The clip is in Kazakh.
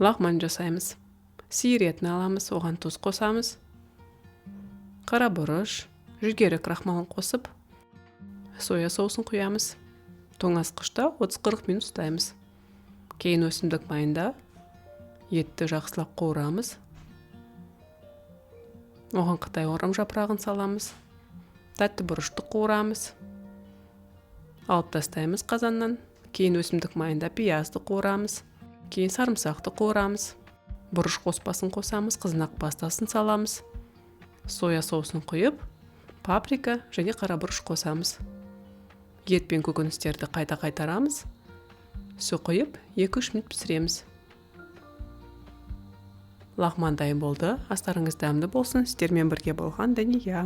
Лағман жасаймыз. Сиыр етін аламыз, оған тұз қосамыз, қара бұрыш, жүгері крахмалын қосып, соя соусын құямыз. Тоңазытқышта 30-40 минут ұстаймыз. Кейін өсімдік майында етті жақсылап қуырамыз. Оған қытай орам жапырағын саламыз, тәтті бұрышты қуырамыз, алып тастаймыз қазаннан. Кейін өсімдік майында пиязды қуырамыз, кейін сарымсақты қуырамыз, бұрыш қоспасын қосамыз, қызанақ пастасын саламыз, соя соусын құйып, паприка және қара бұрыш қосамыз. Ет пен көкөністерді қайта қайтарамыз, су құйып, 2-3 минут пісіреміз. Лағман дайын болды. Астарыңыз дәмді болсын! Сіздермен бірге болған Дания.